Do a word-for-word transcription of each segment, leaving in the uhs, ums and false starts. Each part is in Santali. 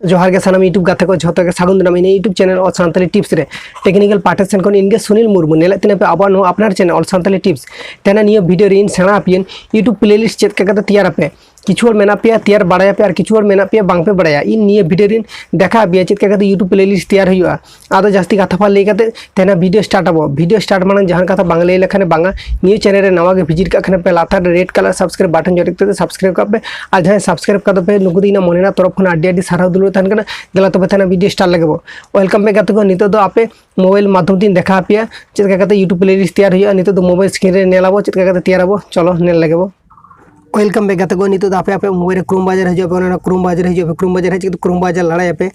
ᱡᱚᱦᱟᱨ ᱜᱮ ᱥᱟᱱᱟᱢ YouTube ᱜᱟᱛᱮ ᱠᱚ, ᱡᱷᱚᱛᱚ ᱜᱮ ᱥᱟᱹᱜᱩᱱ ᱫᱟᱨᱟᱢ ᱤᱧᱟᱹᱜ YouTube channel All Santali Tips ᱨᱮ᱾ Technical ᱯᱟᱦᱴᱟ ᱥᱮᱱ ᱠᱷᱚᱱ ᱤᱧ ᱜᱮ ᱥᱩᱱᱤᱞ ᱢᱩᱨᱢᱩ᱾ ᱧᱮᱞᱮᱫ ᱛᱟᱦᱮᱱ ᱯᱮ ᱟᱵᱚᱣᱟᱜ ᱱᱚᱣᱟ ᱟᱯᱱᱟᱨ channel All Santali Tips᱾ ᱛᱮᱦᱮᱧ ᱱᱤᱭᱟᱹ video ᱨᱮ ᱤᱧ ᱥᱮᱬᱟ ᱟᱯᱮᱭᱟᱹᱧ YouTube playlist ᱪᱮᱫ ᱞᱮᱠᱟ ᱠᱟᱛᱮ ᱛᱮᱭᱟᱨ ᱟᱯᱮ᱾ ᱠᱤᱪᱷᱩ ᱦᱚᱲ ᱢᱮᱱᱟᱜ ᱯᱮᱭᱟ ᱛᱮᱭᱟᱨ ᱵᱟᱲᱟᱭᱟᱯᱮ ᱟᱨ ᱠᱤᱪᱷᱩ ᱦᱚᱲ ᱢᱮᱱᱟᱜ ᱯᱮᱭᱟ ᱵᱟᱝ ᱯᱮ ᱵᱟᱲᱟᱭᱟ᱾ ᱤᱧ ᱱᱤᱭᱟᱹ video ᱨᱮᱧ ᱫᱮᱠᱷᱟᱣ ᱟᱯᱮᱭᱟ ᱪᱮᱫ ᱞᱮᱠᱟ ᱠᱟᱛᱮ YouTube playlist ᱛᱮᱭᱟᱨ ᱦᱩᱭᱩᱜᱼᱟ᱾ ᱟᱫᱚ ᱡᱟᱹᱥᱛᱤ ᱠᱟᱛᱷᱟ ᱵᱟᱝ ᱞᱟᱹᱭ ᱠᱟᱛᱮ ᱛᱮᱦᱮᱧ video start ᱟᱵᱚ᱾ Video start ᱢᱟᱲᱟᱝ ᱡᱟᱦᱟᱱ ᱠᱟᱛᱷᱟ ᱵᱟᱝ ᱞᱟᱹᱭ ᱞᱮᱠᱷᱟᱱ ᱵᱟᱝᱟ᱾ ᱱᱤᱭᱟᱹ channel ᱨᱮ ᱱᱟᱣᱟ ᱜᱮ visit ᱠᱟᱜ ᱠᱷᱟᱱ ᱯᱮ, ᱞᱟᱛᱟᱨ ᱨᱮ red colour subscribe button ᱡᱚᱴᱮᱫ ᱠᱟᱛᱮ subscribe ᱠᱟᱜ ᱯᱮ᱾ ᱟᱨ ᱡᱟᱦᱟᱸᱭ subscribe ᱠᱟᱫᱟ ᱯᱮ, ᱱᱩᱠᱩ ᱫᱚ ᱤᱧᱟᱹᱜ ᱢᱚᱱᱮ ᱨᱮᱱᱟᱜ ᱛᱚᱨᱚᱯ ᱠᱷᱚᱱ ᱟᱹᱰᱤ ᱟᱹᱰᱤ ᱥᱟᱨᱦᱟᱣ ᱫᱩᱞᱟᱹᱲ ᱛᱟᱦᱮᱱ ᱠᱟᱱᱟ᱾ ᱫᱮᱞᱟ ᱛᱚᱵᱮ ᱛᱮᱦᱮᱧ video start ᱞᱮᱜᱮ ᱵᱚ᱾ Welcome back ᱜᱟᱛᱮ ᱠᱚ, ᱱᱤᱛᱚᱜ ᱫᱚ ᱟᱯᱮ mobile ᱢᱟᱫᱽᱫᱷᱚᱢ ᱛᱤᱧ ᱫᱮᱠᱷᱟᱣ ᱟᱯᱮᱭᱟ ᱪᱮᱫ ᱞᱮᱠᱟ ᱠᱟᱛᱮ YouTube playlist ᱛᱮᱭᱟᱨ ᱦᱩᱭᱩᱜᱼᱟ᱾ ᱱᱤᱛᱚᱜ ᱫᱚ mobile screen ᱨᱮ ᱧᱮᱞ ᱟᱵᱚ ᱪᱮᱫ ᱞᱮᱠᱟ ᱠᱟᱛᱮ ᱛᱮᱭᱟᱨ ᱟᱵᱚ᱾ ᱪᱚᱞᱚ ᱧᱮᱞ ᱞᱮᱜᱮ ᱵᱚ᱾ Welcome back ᱜᱟᱛᱮ ᱠᱚ, ᱱᱤᱛᱚᱜ ᱫᱚ ᱟᱯᱮ ᱟᱯᱮ mobile ᱨᱮ Chrome browser ᱦᱤᱡᱩᱜ ᱟᱯᱮ, ᱚᱱᱟ Chrome browser ᱦᱤᱡᱩᱜ ᱟᱯᱮ, Chrome browser ᱦᱮᱡ ᱠᱟᱛᱮ Chrome browser ᱞᱟᱲᱟᱭ ᱟᱯᱮ᱾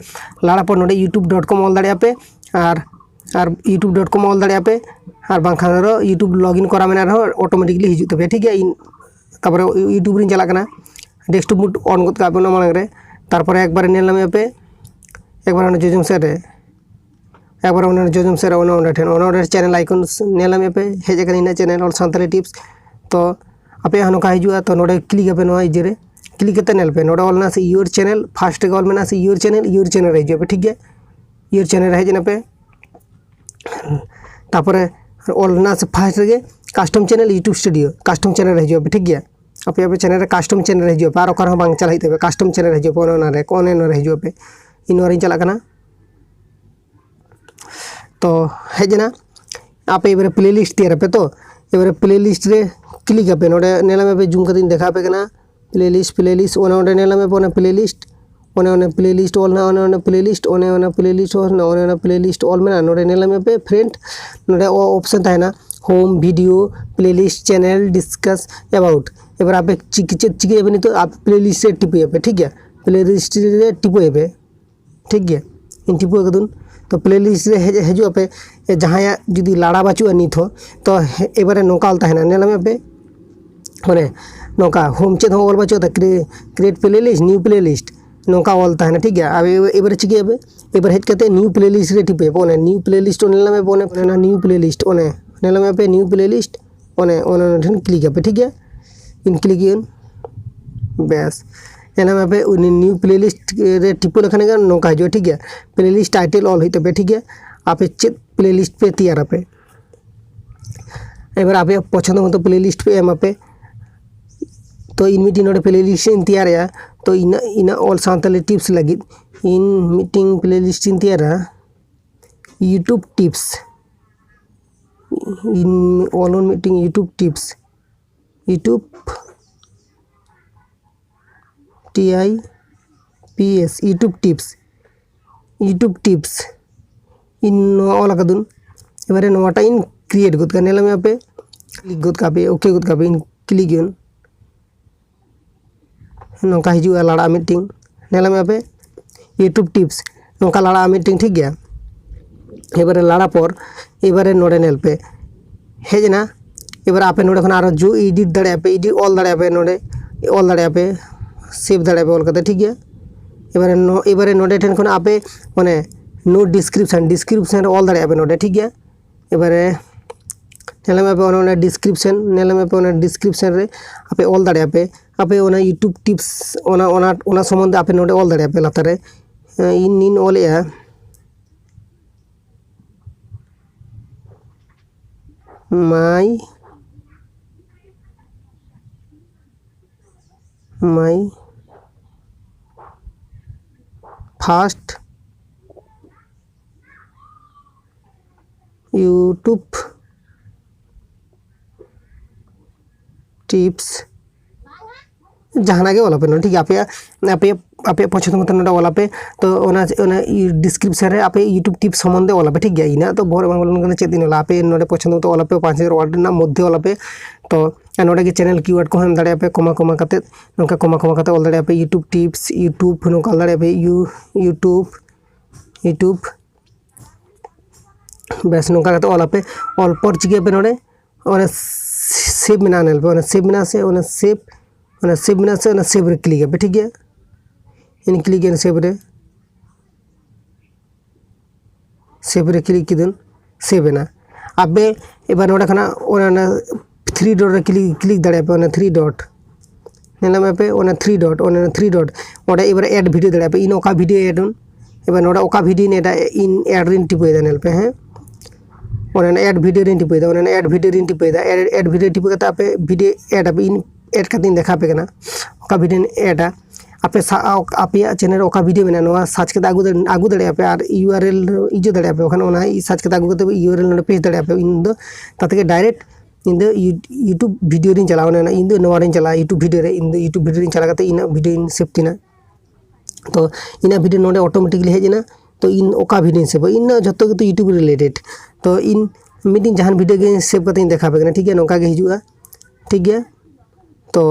ᱞᱟᱲᱟ ᱯᱚᱨ ᱱᱚᱰᱮ youtube dot com ᱚᱞ ᱫᱟᱲᱮᱭᱟᱜᱼᱟ ᱯᱮ ᱟᱨ ᱟᱨ youtube dot com ᱚᱞ ᱫᱟᱲᱮᱭᱟᱜᱼᱟ ᱯᱮ᱾ ᱟᱨ ᱵᱟᱝᱠᱷᱟᱱ ᱫᱚ YouTube login ᱠᱚᱨᱟᱣ ᱢᱮᱱᱟᱜ ᱨᱮᱦᱚᱸ automatically ᱦᱤᱡᱩᱜ ᱛᱟᱯᱮᱭᱟ, ᱴᱷᱤᱠ ᱜᱮᱭᱟ᱾ ᱤᱧ ᱛᱟᱨᱯᱚᱨᱮ YouTube ᱨᱤᱧ ᱪᱟᱞᱟᱜ ᱠᱟᱱᱟ, desktop mode on ᱜᱚᱫ ᱠᱟᱜ ᱯᱮ ᱚᱱᱟ ᱢᱟᱲᱟᱝ ᱨᱮ᱾ ᱛᱟᱨᱯᱚᱨᱮ ᱮᱠᱵᱟᱨᱮ ᱧᱮᱞ ᱧᱟᱢᱮᱫ ᱯᱮ, ᱮᱠᱵᱟᱨ ᱚᱱᱟ ᱡᱚᱡᱚᱢ ᱥᱮᱫ ᱨᱮ, ᱮᱠᱵᱟᱨ ᱚᱱᱟ ᱡᱚᱡᱚᱢ ᱥᱮᱫ ᱨᱮ ᱚᱱᱟ ᱚᱸᱰᱮ ᱴᱷᱮᱱ, ᱚᱱᱟ ᱚᱸᱰᱮ channel icon ᱧᱮᱞ ᱧᱟᱢᱮᱫ ᱯᱮ, ᱦᱮᱡ ᱟᱠᱟᱱᱟ ᱤᱧᱟᱹᱜ channel All Santali Tips᱾ ᱛᱚ ᱟᱯᱮᱭᱟᱜ ᱦᱚᱸ ᱱᱚᱝᱠᱟ ᱦᱤᱡᱩᱜᱼᱟ᱾ ᱛᱚ ᱱᱚᱰᱮ click ᱟᱯᱮ ᱱᱚᱣᱟ ᱤᱭᱟᱹ ᱨᱮ, click ᱠᱟᱛᱮ ᱧᱮᱞ ᱯᱮ, ᱱᱚᱰᱮ ᱚᱞ ᱢᱮᱱᱟᱜᱼᱟ ᱥᱮ your channel, first ᱨᱮᱜᱮ ᱚᱞ ᱢᱮᱱᱟᱜᱼᱟ ᱥᱮ your channel, your channel ᱨᱮ ᱦᱤᱡᱩᱜ ᱟᱯᱮ, ᱴᱷᱤᱠ ᱜᱮᱭᱟ᱾ Your channel ᱨᱮ ᱦᱮᱡ ᱮᱱᱟ ᱯᱮ᱾ ᱛᱟᱨᱯᱚᱨᱮ ᱚᱞ ᱨᱮᱱᱟᱜ ᱥᱮ first ᱨᱮᱜᱮ custom channel YouTube Studio, custom channel ᱨᱮ ᱦᱤᱡᱩᱜ ᱟᱯᱮ, ᱴᱷᱤᱠ ᱜᱮᱭᱟ᱾ ᱟᱯᱮ ᱟᱯᱮ channel ᱨᱮ custom channel ᱨᱮ ᱦᱤᱡᱩᱜ ᱟᱯᱮ, ᱟᱨ ᱚᱠᱟ ᱨᱮᱦᱚᱸ ᱵᱟᱝ ᱪᱟᱞᱟᱜ ᱦᱩᱭᱩᱜ ᱛᱟᱯᱮ, custom channel ᱨᱮ ᱦᱤᱡᱩᱜ ᱟᱯᱮ, ᱚᱱᱮ ᱚᱱᱟ ᱨᱮ, ᱚᱱᱮ ᱚᱱᱟ ᱨᱮ ᱦᱤᱡᱩᱜ ᱟᱯᱮ᱾ ᱤᱧ ᱱᱚᱣᱟ ᱨᱤᱧ ᱪᱟᱞᱟᱜ ᱠᱟᱱᱟ᱾ ᱛᱚ ᱦᱮᱡ ᱮᱱᱟ, ᱟᱯᱮ ᱮᱵᱟᱨᱮ playlist ᱛᱮᱭᱟᱨ ᱟᱯᱮ᱾ ᱛᱚ ᱮᱵᱟᱨᱮ playlist ᱨᱮ click ᱟᱯᱮ, ᱱᱚᱰᱮ ᱧᱮᱞ ᱢᱮᱯᱮ, zoom ᱠᱟᱛᱮᱧ ᱫᱮᱠᱷᱟᱣ ᱟᱯᱮ ᱠᱟᱱᱟ᱾ Playlist, playlist, ᱚᱱᱮ ᱚᱸᱰᱮ ᱧᱮᱞ ᱧᱟᱢᱮᱫ ᱯᱮ, ᱚᱱᱟ playlist, ᱚᱱᱮ ᱚᱱᱟ playlist ᱚᱞ ᱦᱮᱱᱟᱜᱼᱟ, ᱚᱱᱮ ᱚᱱᱟ playlist, ᱚᱱᱮ ᱚᱱᱟ playlist ᱚᱞ ᱦᱮᱱᱟᱜᱼᱟ, ᱚᱱᱮ ᱚᱱᱟ playlist ᱚᱞ ᱢᱮᱱᱟᱜᱼᱟ᱾ ᱱᱚᱸᱰᱮ ᱧᱮᱞ ᱧᱟᱢᱮᱫ ᱯᱮ friend, ᱱᱚᱸᱰᱮ option ᱛᱟᱦᱮᱱᱟ home, video, playlist, channel, discuss, about᱾ ᱮᱵᱟᱨ ᱟᱯᱮ ᱪᱤᱠ-, ᱪᱮᱫ ᱪᱤᱠᱟᱹᱭᱟᱯᱮ ᱱᱤᱛᱚᱜ? ᱟᱯᱮ playlist ᱨᱮ ᱴᱤᱯᱟᱹᱭᱟᱯᱮ, ᱴᱷᱤᱠ ᱜᱮᱭᱟ, playlist ᱨᱮ ᱴᱤᱯᱟᱹᱭᱟᱯᱮ, ᱴᱷᱤᱠ ᱜᱮᱭᱟ᱾ ᱤᱧ ᱴᱤᱯᱟᱹ ᱠᱟᱹᱫᱟᱹᱧ᱾ ᱛᱚ playlist ᱨᱮ ᱦᱮᱡ ᱦᱤᱡᱩᱜ ᱟᱯᱮ, ᱡᱟᱦᱟᱸᱭᱟᱜ ᱡᱩᱫᱤ ᱞᱟᱲᱟ ᱵᱟᱹᱪᱩᱜᱼᱟ ᱱᱤᱛ ᱦᱚᱸ, ᱛᱚ ᱮᱵᱟᱨᱮ ᱱᱚᱝᱠᱟ ᱚᱞ ᱛᱟᱦᱮᱱᱟ, ᱧᱮᱞ ᱧᱟᱢᱮᱫ ᱯᱮ, ᱢᱟᱱᱮ ᱱᱚᱝᱠᱟ home ᱪᱮᱫ ᱦᱚᱸ ᱚᱞ ᱵᱟᱹᱪᱩᱜ ᱠᱟᱫᱟ, create playlist, new playlist, ᱱᱚᱝᱠᱟ ᱚᱞ ᱛᱟᱦᱮᱱᱟ, ᱴᱷᱤᱠ ᱜᱮᱭᱟ᱾ ᱟᱨ ᱮᱵᱟᱨᱮ ᱪᱤᱠᱟᱹᱭᱟᱯᱮ? ᱮᱵᱟᱨ ᱦᱮᱡ ᱠᱟᱛᱮ new playlist ᱨᱮ ᱴᱤᱯᱟᱹᱭᱟᱯᱮ, ᱚᱱᱮ new playlist ᱚᱱᱮ ᱧᱮᱞ ᱧᱟᱢᱮᱫ ᱯᱮ, ᱚᱱᱮ ᱚᱱᱟ new playlist, ᱚᱱᱮ ᱧᱮᱞ ᱧᱟᱢᱮᱫ ᱯᱮ new playlist, ᱚᱱᱮ ᱚᱱᱮ ᱚᱱᱟ ᱴᱷᱮᱱ click ᱟᱯᱮ, ᱴᱷᱤᱠ ᱜᱮᱭᱟ᱾ ᱤᱧ click ᱟᱹᱧ, ᱵᱮᱥ, ᱧᱮᱞ ᱧᱟᱢ ᱟᱯᱮ ᱩᱱᱤ new playlist ᱨᱮ ᱴᱤᱯᱟᱹ ᱞᱮᱠᱷᱟᱱ ᱜᱮ ᱱᱚᱝᱠᱟ ᱦᱤᱡᱩᱜᱼᱟ, ᱴᱷᱤᱠ ᱜᱮᱭᱟ᱾ Playlist title ᱚᱞ ᱦᱩᱭᱩᱜ ᱛᱟᱯᱮᱭᱟ, ᱴᱷᱤᱠ ᱜᱮᱭᱟ, ᱟᱯᱮ ᱪᱮᱫ playlist ᱯᱮ ᱛᱮᱭᱟᱨᱟᱯᱮ᱾ ᱮᱵᱟᱨ ᱟᱯᱮᱭᱟᱜ ᱯᱚᱪᱷᱚᱱᱫᱚ ᱢᱚᱛᱚ playlist ᱯᱮ ᱮᱢᱟᱯᱮ᱾ ᱛᱚ ᱤᱧ ᱢᱤᱫᱴᱤᱡ ᱱᱚᱰᱮ playlist ᱤᱧ ᱛᱮᱭᱟᱨᱮᱜᱼᱟ᱾ ᱛᱚ ᱤᱱᱟᱹ ᱤᱱᱟᱹ all ᱥᱟᱱᱛᱟᱞᱤ tips ᱞᱟᱹᱜᱤᱫ ᱤᱧ ᱢᱤᱫᱴᱤᱡ playlist ᱤᱧ ᱛᱮᱭᱟᱨᱟ, YouTube tips᱾ ᱤᱧ ᱚᱞ ᱢᱤᱫᱴᱤᱡ YouTube tips, YouTube T I P S, YouTube tips, YouTube tips ᱤᱧ ᱱᱚᱣᱟ ᱚᱞ ᱟᱠᱟᱫᱩᱧ᱾ ᱮᱵᱟᱨᱮ ᱱᱚᱣᱟᱴᱟᱜ ᱤᱧ create ᱜᱚᱫ ᱠᱟᱜᱼᱟ᱾ ᱧᱮᱞ ᱢᱮ ᱟᱯᱮ, click ᱜᱚᱫ ᱠᱟᱜᱼᱟ ᱯᱮ, OK ᱜᱚᱫ ᱠᱟᱜᱼᱟ ᱯᱮ, ᱤᱧ click ᱟᱹᱧ᱾ ᱱᱚᱝᱠᱟ ᱦᱤᱡᱩᱜᱼᱟ ᱞᱟᱲᱟᱜᱼᱟ ᱢᱤᱫᱴᱤᱝ, ᱧᱮᱞ ᱢᱮ ᱟᱯᱮ, YouTube tips ᱱᱚᱝᱠᱟ ᱞᱟᱲᱟᱜᱼᱟ ᱢᱤᱫᱴᱤᱝ, ᱴᱷᱤᱠ ᱜᱮᱭᱟ᱾ ᱮᱵᱟᱨᱮ ᱞᱟᱲᱟ ᱯᱚᱨ ᱮᱵᱟᱨᱮ ᱱᱚᱰᱮ ᱧᱮᱞ ᱯᱮ, ᱦᱮᱡ ᱮᱱᱟ᱾ ᱮᱵᱟᱨᱮ ᱟᱯᱮ ᱱᱚᱰᱮ ᱠᱷᱚᱱ ᱟᱨᱚ ᱡᱩ edit ᱫᱟᱲᱮᱭᱟᱜᱼᱟ ᱯᱮ, edit ᱚᱞ ᱫᱟᱲᱮᱭᱟᱜᱼᱟ ᱯᱮ, ᱱᱚᱰᱮ ᱚᱞ ᱫᱟᱲᱮᱭᱟᱜᱼᱟ ᱯᱮ, save ᱫᱟᱲᱮᱭᱟᱜᱼᱟ ᱯᱮ ᱚᱞ ᱠᱟᱛᱮ, ᱴᱷᱤᱠ ᱜᱮᱭᱟ᱾ ᱮᱵᱟᱨᱮ ᱱᱚ- ᱮᱵᱟᱨᱮ ᱱᱚᱰᱮ ᱴᱷᱮᱱ ᱠᱷᱚᱱ ᱟᱯᱮ ᱢᱟᱱᱮ no description, description ᱨᱮ ᱚᱞ ᱫᱟᱲᱮᱭᱟᱜᱼᱟ ᱯᱮ ᱱᱚᱰᱮ, ᱴᱷᱤᱠ ᱜᱮᱭᱟ᱾ ᱮᱵᱟᱨᱮ ᱧᱮᱞ ᱢᱮ ᱟᱯᱮ ᱚᱱᱟ, ᱚᱱᱟ description, ᱧᱮᱞ ᱢᱮ ᱟᱯᱮ ᱚᱱᱟ description ᱨᱮ ᱟᱯᱮ ᱚᱞ ᱫᱟᱲᱮᱭᱟᱜᱼᱟ ᱯᱮ, ᱟᱯᱮ ᱚᱱᱟ YouTube tips ᱚᱱᱟ ᱚᱱᱟ ᱚᱱᱟ ᱥᱚᱢᱵᱚᱱᱫᱷᱮ ᱟᱯᱮ ᱱᱚᱰᱮ ᱚᱞ ᱫᱟᱲᱮᱭᱟᱜᱼᱟ ᱯᱮ ᱞᱟᱛᱟᱨ ᱨᱮ᱾ ᱤᱧ ᱱᱤᱧ ᱚᱞᱮᱜᱼᱟ my my first YouTube tips, ᱡᱟᱦᱟᱱᱟᱜ ᱜᱮ ᱚᱞᱟᱯᱮ ᱱᱚᱰᱮ, ᱴᱷᱤᱠ ᱜᱮᱭᱟ᱾ ᱟᱯᱮᱭᱟᱜ ᱟᱯᱮᱭᱟᱜ ᱟᱯᱮᱭᱟᱜ ᱯᱚᱪᱷᱚᱱᱫᱚ ᱢᱚᱛᱚ ᱱᱚᱰᱮ ᱚᱞᱟᱯᱮ᱾ ᱛᱚ ᱚᱱᱟ ᱚᱱᱟ description ᱨᱮ ᱟᱯᱮ YouTube tips ᱥᱚᱢᱵᱚᱱᱫᱷᱮ ᱚᱞᱟᱯᱮ, ᱴᱷᱤᱠ ᱜᱮᱭᱟ᱾ ᱤᱱᱟᱹᱜ ᱫᱚ ᱵᱚᱦᱚᱜ ᱨᱮ ᱵᱟᱝ ᱵᱚᱞᱚᱱ ᱠᱟᱱᱟ ᱪᱮᱫ ᱤᱧ ᱚᱞᱟ᱾ ᱟᱯᱮ ᱱᱚᱰᱮ ᱯᱚᱪᱷᱚᱱᱫᱚ ᱢᱚᱛᱚ ᱚᱞᱟᱯᱮ, ᱯᱟᱸᱪ ᱦᱟᱡᱟᱨ word ᱨᱮᱱᱟᱜ ᱢᱚᱫᱽᱫᱷᱮ ᱚᱞᱟᱯᱮ᱾ ᱛᱚ ᱟᱨ ᱱᱚᱰᱮ ᱜᱮ channel keyword ᱠᱚᱦᱚᱸ ᱮᱢ ᱫᱟᱲᱮᱭᱟᱜᱼᱟ ᱯᱮ, ᱠᱚᱢᱟ ᱠᱚᱢᱟ ᱠᱟᱛᱮ, ᱱᱚᱝᱠᱟ ᱠᱚᱢᱟ ᱠᱚᱢᱟ ᱠᱟᱛᱮ ᱚᱞ ᱫᱟᱲᱮᱭᱟᱜᱼᱟ ᱯᱮ, YouTube tips, YouTube ᱱᱚᱝᱠᱟ ᱚᱞ ᱫᱟᱲᱮᱭᱟᱜᱼᱟ ᱯᱮ, ᱭᱩ- YouTube, YouTube᱾ ᱵᱮᱥ, ᱱᱚᱝᱠᱟ ᱠᱟᱛᱮ ᱚᱞ ᱟᱯᱮ᱾ ᱚᱞ ᱯᱚᱨ ᱪᱤᱠᱟᱹᱭᱟᱯᱮ ᱱᱚᱰᱮ, ᱚᱱᱟ save ᱢᱮᱱᱟᱜᱼᱟ, ᱧᱮᱞ ᱯᱮ, ᱚᱱᱟ save ᱢᱮᱱᱟᱜᱼᱟ ᱥᱮ, ᱚᱱᱟ save, ᱚᱱᱟ save ᱢᱮᱱᱟᱜᱼᱟ ᱥᱮ, ᱚᱱᱟ save ᱨᱮ click ᱟᱯᱮ, ᱴᱷᱤᱠ ᱜᱮᱭᱟ᱾ ᱤᱧ click ᱟᱹᱧ save ᱨᱮ, save ᱨᱮ click ᱠᱤᱫᱟᱹᱧ, save ᱮᱱᱟ᱾ ᱟᱯᱮ ᱮᱵᱟᱨ ᱱᱚᱰᱮ ᱠᱷᱚᱱᱟᱜ ᱚᱱᱟ, ᱚᱱᱟ three dot ᱨᱮ click, click ᱫᱟᱲᱮᱭᱟᱜᱼᱟ ᱯᱮ, ᱚᱱᱟ three dot᱾ ᱧᱮᱞ ᱢᱮ ᱯᱮ, ᱚᱱᱟ ᱛᱷᱨᱤ ᱰᱚᱴ, ᱚᱱᱟ ᱛᱷᱨᱤ ᱰᱚᱴ, ᱚᱸᱰᱮ ᱮᱵᱟᱨᱮ ᱮᱰ ᱵᱷᱤᱰᱤᱭᱳ ᱫᱟᱲᱮᱭᱟᱜᱼᱟ ᱯᱮ᱾ ᱤᱧ ᱚᱠᱟ ᱵᱷᱤᱰᱤᱭᱳ ᱮᱰ ᱚᱱ, ᱮᱵᱟᱨ ᱱᱚᱰᱮ ᱚᱠᱟ ᱵᱷᱤᱰᱤᱭᱳ ᱮᱰᱟ, ᱤᱧ ᱮᱰ ᱨᱤᱧ ᱴᱤᱯᱟᱹᱭᱮᱫᱟ, ᱧᱮᱞ ᱯᱮ, ᱦᱮᱸ, ᱚᱱᱟ ᱮᱰ ᱵᱷᱤᱰᱤᱭᱳ ᱨᱤᱧ ᱴᱤᱯᱟᱹᱭᱮᱫᱟ, ᱚᱱᱟ ᱮᱰ ᱵᱷᱤᱰᱤᱭᱳ ᱨᱤᱧ ᱴᱤᱯᱟᱹᱭᱮᱫᱟ᱾ ᱮᱰ, ᱮᱰ ᱵᱷᱤᱰᱤᱭᱳ ᱴᱤᱯᱟᱹ ᱠᱟᱛᱮ ᱟᱯᱮ ᱵᱷᱤᱰᱤᱭᱳ ᱮᱰ ᱟᱯᱮ, ᱤᱧ ᱮᱰ ᱠᱟᱛᱮᱧ ᱫᱮᱠᱷᱟᱣ ᱟᱯᱮ ᱠᱟᱱᱟ ᱚᱠᱟ ᱵᱷᱤᱰᱤᱭᱳᱧ ᱮᱰᱟ᱾ ᱟᱯᱮ ᱥᱟ-, ᱟᱯᱮᱭᱟᱜ ᱪᱮᱱᱮᱞ ᱨᱮ ᱚᱠᱟ ᱵᱷᱤᱰᱤᱭᱳ ᱢᱮᱱᱟᱜᱼᱟ, ᱱᱚᱣᱟ ᱥᱟᱨᱪ ᱠᱟᱛᱮ ᱟᱹᱜᱩ ᱫᱟᱲᱮ-, ᱟᱹᱜᱩ ᱫᱟᱲᱮᱭᱟᱜᱼᱟ ᱯᱮ ᱟᱨ ᱤᱭᱩ ᱟᱨ ᱮᱞ ᱤᱡᱟᱹ ᱫᱟᱲᱮᱭᱟᱜᱼᱟ ᱯᱮ, ᱵᱟᱠᱷᱟᱱ ᱚᱱᱟ ᱥᱟᱨᱪ ᱠᱟᱛᱮ ᱟᱹᱜᱩ ᱠᱟᱛᱮ ᱤᱭᱩ ᱟᱨ ᱮᱞ ᱱᱚᱰᱮ ᱯᱮᱥᱴ ᱫᱟᱲᱮᱭᱟᱜᱼᱟ ᱯᱮ᱾ ᱤᱧ ᱫᱚ ᱛᱟ ᱛᱷᱮᱠᱮ ᱰᱟᱭᱨᱮᱠᱴ ᱤᱧ ᱫᱚ ᱤᱭᱩ-, ᱭᱩᱴᱩᱵᱽ ᱵᱷᱤᱰᱤᱭᱳ ᱨᱤᱧ ᱪᱟᱞᱟᱣᱟ, ᱚᱱᱮ ᱚᱱᱟ, ᱤᱧ ᱫᱚ ᱱᱚᱣᱟ ᱨᱤᱧ ᱪᱟᱞᱟᱜᱼᱟ, ᱭᱩᱴᱩᱵᱽ ᱵᱷᱤᱰᱤᱭᱳ ᱨᱮ, ᱤᱧ ᱫᱚ ᱭᱩᱴᱩᱵᱽ ᱵᱷᱤᱰᱤᱭᱳ ᱨᱤᱧ ᱪᱟᱞᱟᱣ ᱠᱟᱛᱮ ᱤᱧᱟᱹᱜ ᱵᱷᱤᱰᱤᱭᱳᱧ ᱥᱮᱵᱷ ᱛᱤᱧᱟ᱾ ᱛᱚ ᱤᱧᱟᱹᱜ ᱵᱷᱤᱰᱤᱭᱳ ᱱᱚᱰᱮ ᱚᱴᱳᱢᱮᱴᱤᱠᱞᱤ ᱦᱮᱡ ᱮᱱᱟ᱾ ᱛᱚ ᱤᱧ ᱚᱠᱟ ᱵᱷᱤᱰᱤᱭᱳᱧ ᱥᱮᱵᱷᱟ, ᱤᱧ ᱫᱚ ᱡᱷᱚᱛᱚ ᱜᱮᱛᱚ ᱭᱩᱴᱩᱵᱽ ᱨᱤᱞᱮᱴᱮᱰ᱾ ᱛᱚ ᱤᱧ ᱢᱤᱫᱴᱤᱡ ᱡᱟᱦᱟᱱ ᱵᱷᱤᱰᱤᱭᱳ ᱜᱮ ᱥᱮᱵᱷ ᱠᱟᱛᱮ ᱤᱧ ᱫᱮᱠᱷᱟᱣ ᱟᱯᱮ ᱠᱟᱱᱟ, ᱴᱷᱤᱠ ᱜᱮᱭᱟ? ᱱᱚᱝᱠᱟ ᱜᱮ ᱦᱤᱡᱩᱜᱼᱟ, ᱴᱷᱤᱠ ᱜᱮᱭᱟ? ᱛᱚ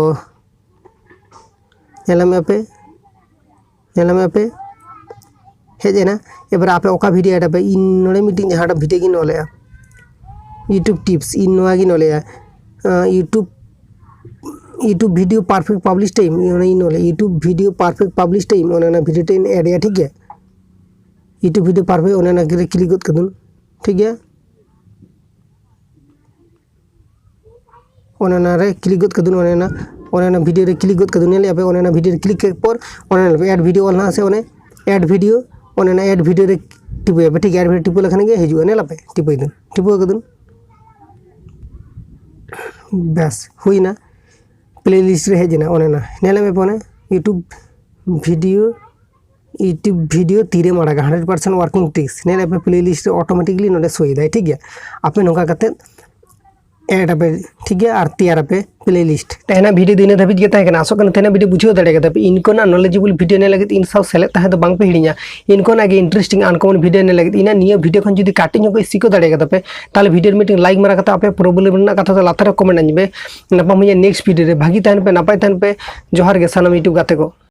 ᱧᱮᱞ ᱢᱮ ᱯᱮ, ᱧᱮᱞ ᱢᱮ ᱯᱮ, ᱦᱮᱡ ᱮᱱᱟ᱾ ᱮᱵᱟᱨ ᱟᱯᱮ ᱚᱠᱟ ᱵᱷᱤᱰᱤᱭᱳ ᱮᱰ ᱟᱯᱮ? ᱤᱧ ᱱᱚᱰᱮ ᱢᱤᱫᱴᱤᱡ ᱡᱟᱦᱟᱸᱴᱟᱜ ᱵᱷᱤᱰᱤᱭᱳ ᱜᱤᱧ ᱚᱞᱮᱜᱼᱟ, ᱭᱩᱴᱩᱵᱽ ᱴᱤᱯᱥ, ᱤᱧ ᱱᱚᱣᱟ ᱜᱤᱧ ᱚᱞᱮᱜᱼᱟ, ᱟᱸ, YouTube, YouTube video perfect publish time, ᱚᱱᱟ ᱤᱧ ᱚᱞᱮᱜᱼᱟ, YouTube video perfect publish time, ᱚᱱᱮ ᱚᱱᱟ ᱵᱷᱤᱰᱤᱭᱳ ᱴᱟᱜ ᱤᱧ ᱮᱰ ᱮᱜᱼᱟ, ᱴᱷᱤᱠ ᱜᱮᱭᱟ? ᱭᱩᱴᱩᱵᱽ ᱵᱷᱤᱰᱤᱭᱳ ᱯᱟᱨᱯᱷᱮᱠᱴ, ᱚᱱᱮ ᱚᱱᱟ ᱨᱮ ᱠᱞᱤᱠ ᱜᱚᱫ ᱠᱟᱫᱟᱹᱧ, ᱴᱷᱤᱠ ᱜᱮᱭᱟ? ᱚᱱᱮ ᱚᱱᱟ ᱨᱮ ᱠᱞᱤᱠ ᱜᱚᱫ ᱠᱟᱫᱟᱹᱧ, ᱚᱱᱮ ᱚᱱᱟ, ᱚᱱᱮ ᱚᱱᱟ ᱵᱷᱤᱰᱤᱭᱳ ᱨᱮ ᱠᱞᱤᱠ ᱜᱚᱫ ᱠᱟᱫᱟᱹᱧ, ᱧᱮᱞᱮᱜᱼᱟ ᱯᱮ? ᱚᱱᱮ ᱚᱱᱟ ᱵᱷᱤᱰᱤᱭᱳ ᱨᱮ ᱠᱞᱤᱠ ᱠᱮᱫ ᱯᱚᱨ ᱚᱱᱮ ᱚᱱᱟ ᱮᱰ ᱵᱷᱤᱰᱤᱭᱳ ᱚᱞ ᱦᱮᱱᱟᱜᱼᱟ ᱥᱮ, ᱚᱱᱮ ᱮᱰ ᱵᱷᱤᱰᱤᱭᱳ, ᱚᱱᱮ ᱚᱱᱟ ᱮᱰ ᱵᱷᱤᱰᱤᱭᱳ ᱨᱮ ᱴᱤᱯᱟᱹᱭᱟ ᱯᱮ, ᱴᱷᱤᱠ ᱜᱮᱭᱟ? ᱮᱰ ᱵᱷᱤᱰᱤᱭᱳ ᱴᱤᱯᱟᱹ ᱞᱮᱠᱷᱟᱱ ᱜᱮ ᱦᱤᱡᱩᱜᱼᱟ, ᱧᱮᱞ ᱟᱯᱮ, ᱴᱤᱯᱟᱹᱭ ᱫᱟᱹᱧ, ᱴᱤᱯᱟᱹ ᱠᱟᱫᱟᱹᱧ, ᱵᱮᱥ ᱦᱩᱭᱱᱟ, ᱯᱞᱮ ᱞᱤᱥᱴ ᱨᱮ ᱦᱮᱡ ᱮᱱᱟ᱾ ᱚᱱᱮ ᱚᱱᱟ ᱧᱮᱞ ᱢᱮ ᱯᱮ, ᱚᱱᱮ ᱭᱩᱴᱩᱵᱽ ᱵᱷᱤᱰᱤᱭᱳ, ᱭᱩᱴᱩᱵᱽ ᱵᱷᱤᱰᱤᱭᱳ ᱛᱤᱨᱮᱢ ᱟᱲᱟᱜᱟ, ᱦᱟᱱᱰᱨᱮᱰ ᱯᱟᱨᱥᱮᱱᱴ ᱣᱟᱨᱠᱤᱝ ᱴᱨᱤᱠᱥ, ᱧᱮᱞ ᱯᱮ ᱯᱞᱮ ᱞᱤᱥᱴ ᱨᱮ ᱚᱴᱳᱢᱮᱴᱤᱠᱞᱤ ᱱᱚᱰᱮ ᱥᱳᱭ ᱫᱟᱭ, ᱴᱷᱤᱠ ᱜᱮᱭᱟ? ᱟᱯᱮ ᱱᱚᱝᱠᱟ ᱠᱟᱛᱮ ᱮᱰ ᱟᱯᱮ, ᱴᱷᱤᱠ ᱜᱮᱭᱟ, ᱟᱨ ᱛᱮᱭᱟᱨ ᱟᱯᱮ ᱯᱞᱮ ᱞᱤᱥᱴ᱾ ᱛᱮᱦᱮᱧᱟᱜ ᱵᱷᱤᱰᱤᱭᱳ ᱫᱚ ᱤᱱᱟᱹ ᱫᱷᱟᱹᱵᱤᱡ ᱜᱮ ᱛᱟᱦᱮᱸ ᱠᱟᱱᱟ᱾ ᱟᱥᱚᱜ ᱠᱟᱱᱟ ᱛᱮᱦᱮᱧᱟᱜ ᱵᱷᱤᱰᱤᱭᱳ ᱵᱩᱡᱷᱟᱹᱣ ᱫᱟᱲᱮ ᱠᱟᱫᱟ ᱯᱮ᱾ ᱤᱱᱠᱟᱹᱱᱟᱜ ᱱᱚᱞᱮᱡᱮᱵᱚᱞ ᱵᱷᱤᱰᱤᱭᱳ ᱧᱮᱞ ᱞᱟᱹᱜᱤᱫ ᱤᱧ ᱥᱟᱶ ᱥᱮᱞᱮᱫ ᱛᱟᱦᱮᱸ ᱫᱚ ᱵᱟᱝ ᱯᱮ ᱦᱤᱲᱤᱧᱟ᱾ ᱤᱱᱠᱟᱹᱱᱟᱜ ᱜᱮ ᱤᱱᱴᱟᱨᱮᱥᱴᱤᱝ ᱟᱱᱠᱚᱢᱚᱱ ᱵᱷᱤᱰᱤᱭᱳ ᱧᱮᱞ ᱞᱟᱹᱜᱤᱫ ᱤᱧᱟᱹᱜ ᱱᱤᱭᱟᱹ ᱵᱷᱤᱰᱤᱭᱳ ᱠᱷᱚᱱ ᱡᱩᱫᱤ ᱠᱟᱹᱴᱤᱡ ᱧᱚᱜ ᱠᱚ ᱥᱤᱠᱷᱟᱹᱣ ᱫᱟᱲᱮ ᱠᱟᱫᱟ ᱯᱮ, ᱛᱟᱦᱚᱞᱮ ᱵᱷᱤᱰᱤᱭᱳ ᱨᱮ ᱢᱤᱫᱴᱮᱱ ᱞᱟᱭᱤᱠ ᱢᱟᱨᱟ ᱠᱟᱛᱮ ᱟᱯᱮ ᱯᱨᱚᱵᱞᱮᱢ ᱨᱮᱱᱟᱜ ᱠᱟᱛᱷᱟ ᱫᱚ ᱞᱟᱛᱟᱨ ᱨᱮ ᱠᱚᱢᱮᱱᱴ ᱟᱹᱧ ᱯᱮ᱾ ᱧᱟᱯᱟᱢ ᱦᱩᱭᱩᱜᱼᱟ ᱱᱮᱠᱥᱴ ᱵᱷᱤᱰᱤᱭᱳ ᱨᱮ᱾ ᱵᱷᱟᱹᱜᱤ ᱛᱟᱦᱮᱱ ᱯᱮ, ᱱᱟᱯᱟᱭ ᱛᱟᱦᱮᱱ ᱯᱮ᱾ ᱡᱚᱦᱟᱨ ᱜᱮ ᱥᱟᱱᱟᱢ ᱭᱩᱴᱩᱵᱽ ᱜᱟᱛᱮ ᱠᱚ᱾